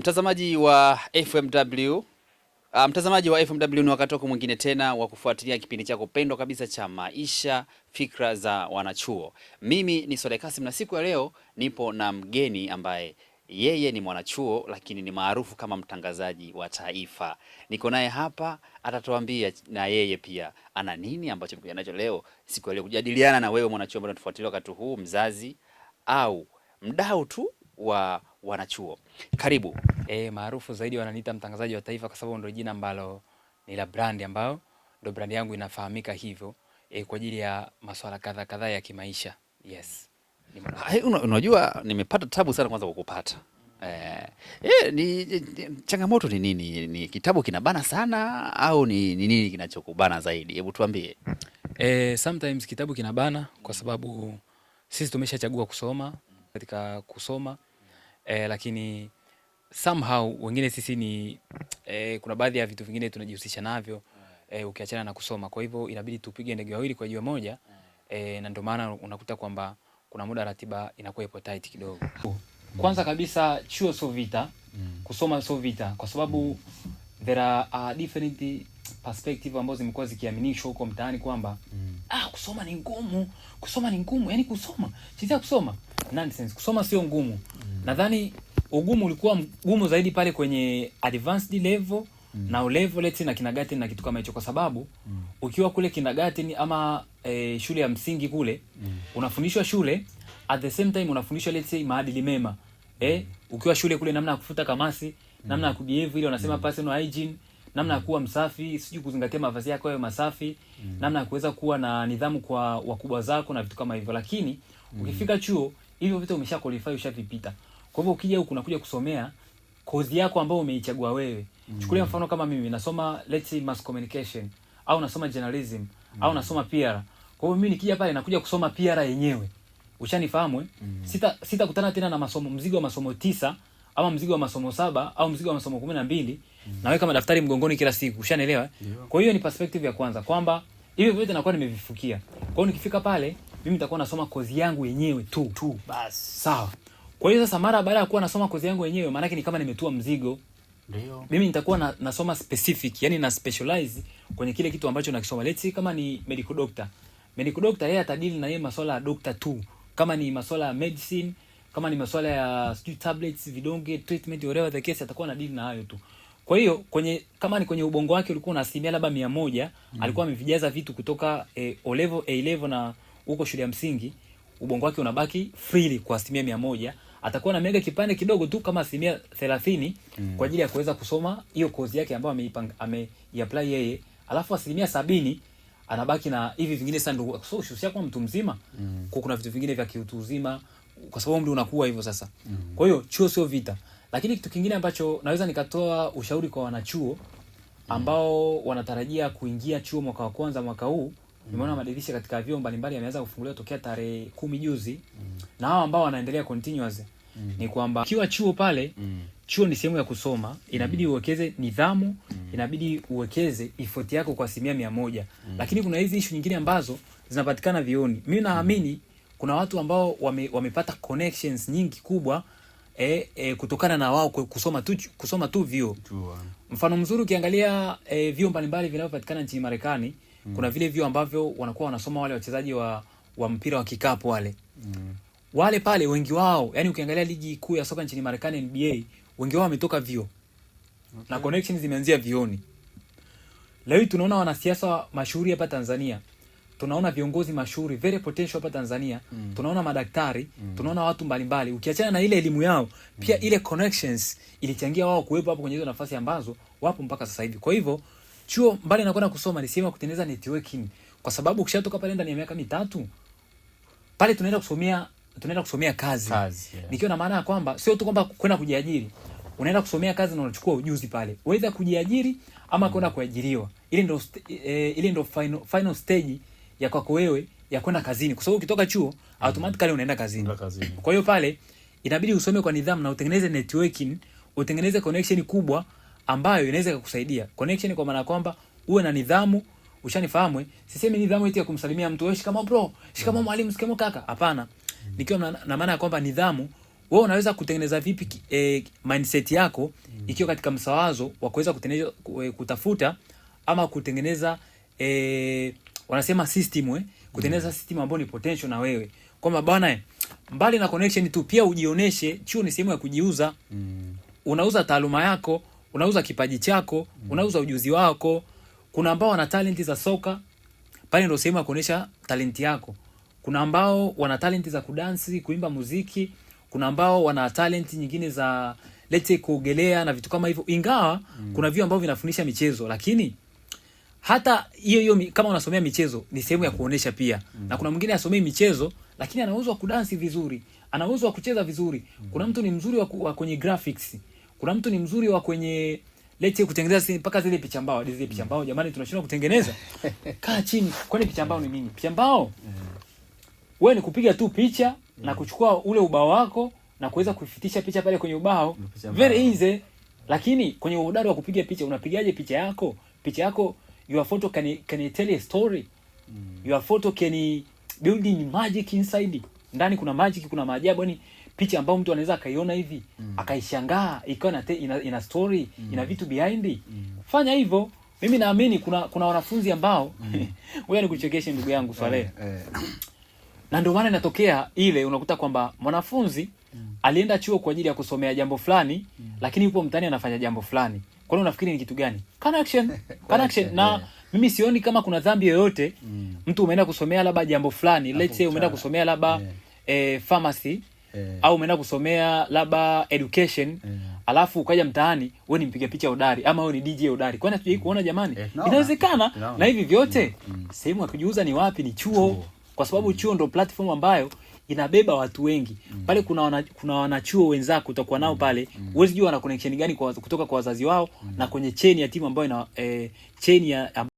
Mtazamaji wa FMW, mtazamaji wa FMW, ni wakati wako mwingine tena wa kufuatilia kipindi chako pendwa kabisa cha Maisha Fikra za Wanachuo. Mimi ni Swale Kasim na siku ya leo nipo na mgeni ambaye yeye ni mwanachuo lakini ni maarufu kama mtangazaji wa taifa. Niko naye hapa, atatuambia na yeye pia ana nini ambacho amekuja nacho leo siku ya leo kujadiliana na wewe mwanachuo ambaye unatufuatilia wakati huu, mzazi au mdau tu wa wanachuo. Karibu. Maarufu zaidi wananiita mtangazaji wa taifa kwa sababu ndio jina ambalo ni la brand ambayo ndio brand yangu inafahamika hivyo, kwa ajili ya masuala kadha kadhaa ya kimaisha. Yes. Ni Hai, unajua nimepata tabu sana kwanza kukupata. Ni changamoto ni nini? Ni kitabu kinabana sana au ni nini kinachokubana zaidi? Hebu tuambie. Sometimes kitabu kinabana kwa sababu sisi tumeshachagua kusoma katika kusoma, lakini somehow wengine sisi ni kuna baadhi ya vitu vingine tunajihusisha navyo, ukiachana na kusoma. Kwa hivyo inabidi tupige ndege wawili kwa jiwe moja, na ndio maana unakuta kwamba kuna muda ratiba inakuwa ipo tight kidogo. Kwanza kabisa, chuo sio vita, kusoma sio vita, kwa sababu there are different perspective ambazo zimekuwa zikiaminishwa huko mtaani kwamba kusoma ni ngumu, kusoma ni ngumu, yani kusoma, chizi ya kusoma, nonsense. Kusoma sio ngumu. Nadhani ugumu ulikuwa mgumu zaidi pale kwenye advanced level na O level, let's say, na kindergarten na kitu kama hicho, kwa sababu ukiwa kule kindergarten ama shule ya msingi kule unafundishwa shule, at the same time unafundishwa, let's say, maadili mema, ukiwa shule kule, namna ya kufuta kamasi, namna ya kubehave, ile wanasema personal hygiene, namna ya kuwa msafi, sijui kuzingatia mavazi yako yawe masafi, namna ya kuweza kuwa na nidhamu kwa wakubwa zako na vitu kama hivyo. Lakini ukifika chuo, hivyo vitu umesha qualify, ushavipita. Kwa hivyo ukija huku unakuja kusomea kozi yako ambayo umeichagua wewe. Chukulia mfano kama mimi nasoma, let's say, mass communication au nasoma journalism au nasoma PR. Kwa hiyo mimi nikija pale nakuja kusoma PR yenyewe. Ushanifahamu, eh? Sitakutana tena na masomo, mzigo wa masomo 9 ama mzigo wa masomo 7 au mzigo wa masomo 12, naweka madaftari mgongoni kila siku. Ushanielewa, eh? Kwa hiyo ni perspective ya kwanza kwamba hivi vyote nakuwa nimevifukia. Kwa hiyo nikifika pale mimi nitakuwa nasoma kozi yangu yenyewe tu. Tu basi. Sawa. Kwa hiyo sasa mara baada ya kuwa nasoma kozi yangu yenyewe, maana yake ni kama nimetua mzigo. Mimi nitakuwa nasoma specific, yani na specialize kwenye kile kitu ambacho nakisoma. Let's say kama ni medical doctor. Medical doctor yeye atadili na yeye masuala ya doctor tu. Kama ni masuala ya medicine, kama ni masuala ya sijui tablets, vidonge, treatment, whatever the case, atakuwa anadili na hayo tu. Kwa hiyo kwenye kama ni kwenye ubongo wake ulikuwa una asilimia labda 100, alikuwa amevijaza vitu kutoka O level, A level na huko shule ya msingi, ubongo wake unabaki freely kwa asilimia 100. Atakuwa na mega kipande kidogo tu kama asilimia 30 kwa ajili ya kuweza kusoma hiyo kozi yake ambayo ameipanga, ameiapply yeye, alafu asilimia 70 anabaki na hivi vingine. Sasa ndio so ushakuwa mtu mzima, kwa kuna vitu vingine vya kiutu uzima, kwa sababu umri unakuwa hivyo sasa. Kwa hiyo chuo sio vita, lakini kitu kingine ambacho naweza nikatoa ushauri kwa wanachuo ambao wanatarajia kuingia chuo mwaka wa kwanza mwaka huu, nimeona madirisha katika vyuo mbalimbali yameanza kufunguliwa tokea tarehe 10 juzi, na hao ambao wanaendelea continuous, ni kwamba ukiwa chuo pale, chuo ni sehemu ya kusoma, inabidi uwekeze nidhamu, inabidi uwekeze effort yako kwa asilimia 100. Lakini kuna hizi issue nyingine ambazo zinapatikana vyuoni. Mimi naamini kuna watu ambao wamepata connections nyingi kubwa, kutokana na wao kusoma tu vyuo. Mfano mzuri, ukiangalia vyuo mbalimbali vinavyopatikana nchini Marekani, kuna vile vyuo ambavyo wanakuwa wanasoma wale wachezaji wa mpira wa kikapu wale. Wale pale wengi wao, yani ukiangalia ligi kuu ya soka nchini Marekani, NBA, wengi wao wametoka vyuo. Na connections zimeanzia vyuoni. Leo hii tunaona wanasiasa mashuhuri hapa Tanzania, tunaona viongozi mashuhuri very potential hapa Tanzania, tunaona madaktari, tunaona watu mbalimbali. Ukiachana na ile elimu yao, pia ile connections ilichangia wao kuwepo hapo kwenye hizo nafasi ambazo wapo mpaka sasa hivi. Kwa hivyo chuo, mbali na kwenda kusoma, ni sehemu ya kutengeneza networking, kwa sababu ukishatoka pale ndani ya miaka 3 pale tunaenda kusomea kazi. Kazi, yeah. Nikiwa na maana ya kwamba sio tu kwamba kwenda kujiajiri, unaenda kusomea kazi na unachukua ujuzi pale, whether kujiajiri ama kwenda kuajiriwa. Ile ndo final stage ya kwako wewe ya kwenda kazini, kwa sababu ukitoka chuo automatically unaenda kazini. Unaenda kazini. Kwa hiyo pale inabidi usome kwa nidhamu na utengeneze networking, utengeneze connection kubwa ambayo inaweza kukusaidia. Connection kwa maana kwamba uwe na nidhamu, ushanifahamu, eh? Sisemi nidhamu eti ya kumsalimia mtu, wewe shikamoo bro, shikamoo mwalimu, shikamoo kaka. Hapana. Nikiwa na maana ya kwamba nidhamu Wewe unaweza kutengeneza vipi mindset yako ikiwa katika msawazo wa kuweza kutengeneza, kutafuta ama kutengeneza, wanasema system, kutengeneza system ambayo ni potential na wewe kwamba bwana, mbali na connection tu pia ujioneshe. Chuo ni sehemu ya kujiuza. Unauza taaluma yako, unauza kipaji chako, unauza ujuzi wako. Kuna ambao wana talent za soka, pale ndio sehemu ya kuonyesha talent yako. Kuna ambao wana talent za kudansi, kuimba muziki, kuna ambao wana talent nyingine za, let's say, kuogelea na vitu kama hivyo, ingawa kuna vyuo ambavyo vinafundisha michezo, lakini hata hiyo hiyo kama unasomea michezo ni sehemu ya kuonesha pia. Na kuna mwingine asomei michezo lakini ana uwezo wa kudansi vizuri, ana uwezo wa kucheza vizuri. Kuna mtu ni mzuri wa kwenye graphics, kuna mtu ni mzuri wa kwenye, let's say, kutengeneza mpaka zile picha mbao, hadi zile picha mbao jamani tunashindwa kutengeneza. Kaa chini, kwani picha mbao ni nini? Picha mbao wewe ni kupiga tu picha na kuchukua ule ubao wako na kuweza kuifitisha picha pale kwenye ubao. Picha Very mbao. easy. Lakini kwenye uhodari wa kupiga picha, unapigaje picha yako? Picha yako, your photo can tell a story. Your photo can building magic inside. Ndani kuna magic, kuna maajabu, yani picha ambayo mtu anaweza akaiona hivi akaishangaa, ikawa ina story, ina vitu behind. Fanya hivyo. Mimi naamini kuna wanafunzi ambao, ngoja nikuchekeshe ndugu yangu Swaleh, na ndio maana inatokea ile unakuta kwamba mwanafunzi alienda chuo kwa ajili ya kusomea jambo fulani, lakini yupo mtaani anafanya jambo fulani. Kwa hiyo unafikiri ni kitu gani? Connection, connection. Na mimi sioni kama kuna dhambi yoyote mtu umeenda kusomea labda jambo fulani, let's say umeenda kusomea labda pharmacy au umeenda kusomea labda education, alafu ukaja mtaani wewe ni mpiga picha hodari ama wewe ni DJ hodari. Kwani hatujai kuona jamani? Tunaona. Inawezekana. Tunaona. Na hivi vyote, sehemu ya kujiuza ni wapi? Ni chuo, kwa sababu chuo ndo platform ambayo inabeba watu wengi pale. Kuna wanachuo wenzako utakuwa nao pale, huwezi jua wana connection gani kutoka kwa wazazi wao na kwenye chain ya timu ambayo ina chain ya ambayo